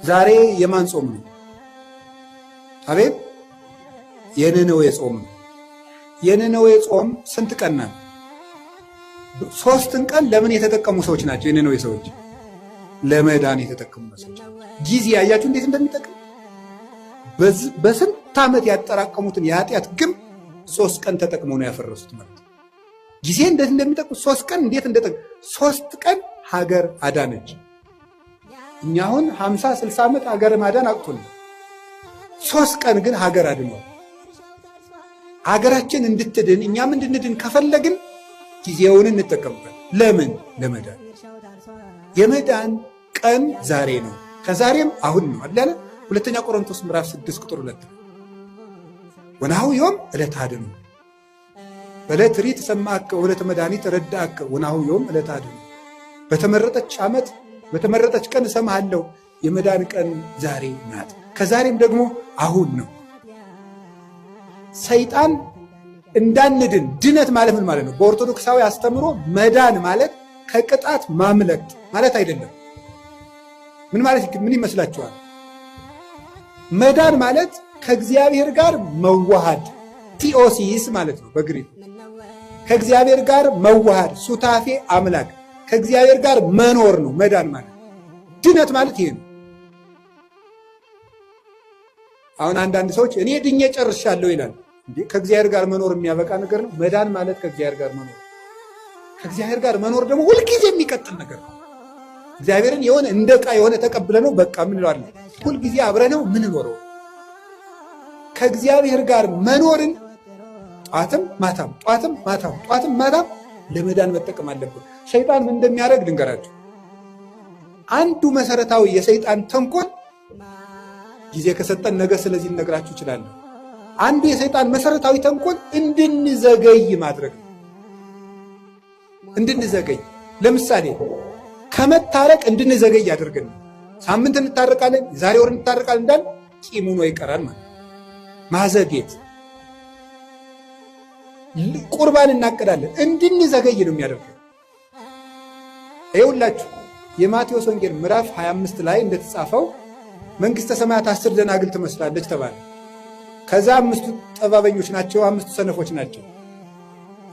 ዛሬ የማን ጾም ነው? አቤት፣ የነነዌ ጾም ነው። የነነዌ ጾም ስንት ቀን ናት? 3ን ቀን ለምን የተጠቀሙ ሰዎች ናቸው? የነነዌ ሰዎች ለመዳን የተጠቀሙ ሰዎች። ጊዜ ያያችሁ እንዴት እንደሚጠቅም። በስንት ዓመት ያጠራቀሙትን የኃጢአት ግንብ 3 ቀን ተጠቅመው ነው ያፈረሱት ማለት ነው። ጊዜ እንዴት እንደሚጠቅም፣ 3 ቀን እንዴት እንደጠቅም፣ 3 ቀን ሀገር አዳነች። እኛ አሁን 50 60 ዓመት ሀገር ማዳን አቅቶን፣ 3 ቀን ግን ሀገር አድኗል። ሀገራችን እንድትድን እኛም እንድንድን ከፈለግን ጊዜውን እንጠቀምበት። ለምን? ለመዳን። የመዳን ቀን ዛሬ ነው። ከዛሬም አሁን ነው አለ ሁለተኛ ቆሮንቶስ ምዕራፍ 6 ቁጥር 2። ወናሁ ዮም ዕለተ አድኅኖ፣ በዕለት ርኢት እሰምዐከ ወዕለተ መድኃኒት እረድአከ፣ ወናሁ ዮም ዕለተ አድኅኖ። በተመረጠች ዓመት በተመረጠች ቀን እሰማሃለሁ። የመዳን ቀን ዛሬ ናት። ከዛሬም ደግሞ አሁን ነው። ሰይጣን እንዳንድን፣ ድነት ማለት ምን ማለት ነው? በኦርቶዶክሳዊ አስተምሮ መዳን ማለት ከቅጣት ማምለጥ ማለት አይደለም። ምን ማለት ምን ይመስላችኋል? መዳን ማለት ከእግዚአብሔር ጋር መዋሃድ፣ ቲኦሲስ ማለት ነው በግሪክ። ከእግዚአብሔር ጋር መዋሃድ፣ ሱታፌ አምላክ፣ ከእግዚአብሔር ጋር መኖር ነው መዳን ማለት። ድነት ማለት ይሄ ነው። አሁን አንዳንድ ሰዎች እኔ ድኜ ጨርሻለሁ ይላል። እንዴ፣ ከእግዚአብሔር ጋር መኖር የሚያበቃ ነገር ነው? መዳን ማለት ከእግዚአብሔር ጋር መኖር። ከእግዚአብሔር ጋር መኖር ደግሞ ሁልጊዜ የሚቀጥል ነገር ነው። እግዚአብሔርን የሆነ እንደ ዕቃ የሆነ ተቀብለ ነው በቃ ምን እንለዋለን? ሁልጊዜ አብረ ነው ምንኖረው። ከእግዚአብሔር ጋር መኖርን ጧትም ማታም፣ ጧትም ማታም፣ ጧትም ማታም ለመዳን መጠቀም አለብን። ሰይጣን ምን እንደሚያደርግ ልንገራችሁ። አንዱ መሰረታዊ የሰይጣን ተንኮል፣ ጊዜ ከሰጠን ነገ ስለዚህ ልነግራችሁ እችላለሁ። አንዱ የሰይጣን መሰረታዊ ተንኮል እንድንዘገይ ማድረግ ነው። እንድንዘገይ፣ ለምሳሌ ከመታረቅ እንድንዘገይ ያደርገን። ሳምንት እንታረቃለን፣ ዛሬ ወር እንታረቃለን እንዳል ቂም ሆኖ ይቀራል ማለት ማዘግየት። ቁርባን እናቅዳለን፣ እንድንዘገይ ነው የሚያደርገው። ይኸውላችሁ የማቴዎስ ወንጌል ምዕራፍ 25 ላይ እንደተጻፈው መንግስተ ሰማያት 10 ደናግል ትመስላለች ተባለ። ከዛ 5ቱ ጠባበኞች ናቸው፣ 5ቱ ሰነፎች ናቸው።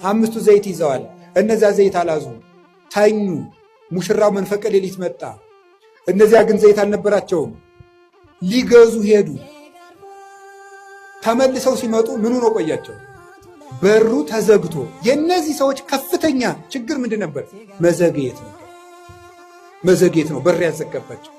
5ቱ ዘይት ይዘዋል። እነዚያ ዘይት አላዙም፣ ተኙ። ሙሽራው መንፈቀ ሌሊት መጣ። እነዚያ ግን ዘይት አልነበራቸውም። ሊገዙ ሄዱ። ተመልሰው ሲመጡ ምን ሆኖ ቆያቸው? በሩ ተዘግቶ። የእነዚህ ሰዎች ከፍተኛ ችግር ምንድን ነበር? መዘግየት ነበር። መዘግየት ነው በር ያዘጋባቸው።